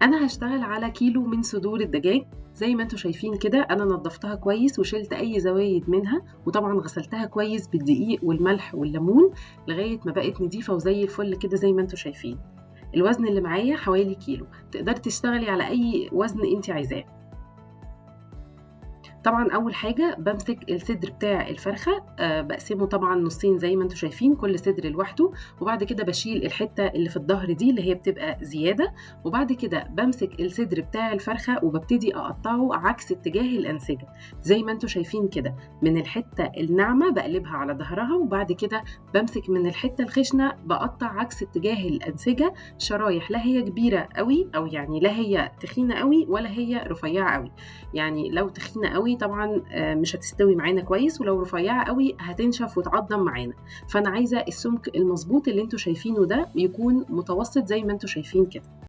انا هشتغل على كيلو من صدور الدجاج. زي ما انتم شايفين كده انا نظفتها كويس وشلت اي زوايد منها، وطبعا غسلتها كويس بالدقيق والملح والليمون لغاية ما بقت نظيفة وزي الفل كده زي ما انتم شايفين. الوزن اللي معايا حوالي كيلو، تقدري تشتغلي على اي وزن انت عايزاه. طبعا اول حاجة بمسك الصدر بتاع الفرخه، بقسمة طبعا نصين زي ما انتم شايفين، كل صدر لوحده، وبعد كده بشيل الحتة اللي في الظهر دي اللي هي بتبقى زيادة، وبعد كده بمسك الصدر بتاع الفرخه وببتدي اقطعه عكس اتجاه الانسجة زي ما انتم شايفين كده. من الحتة الناعمة بقلبها على ظهرها، وبعد كده بمسك من الحتة الخشنة بقطع عكس اتجاه الانسجة شرايح، لا هي كبيرة قوي او يعني لا هي تخينة قوي ولا هي رفيعة قوي. يعني لو تخينة قوي طبعا مش هتستوي معانا كويس، ولو رفيعة قوي هتنشف وتعضم معانا. فانا عايزه السمك المظبوط اللي انتوا شايفينه ده يكون متوسط زي ما انتوا شايفين كده.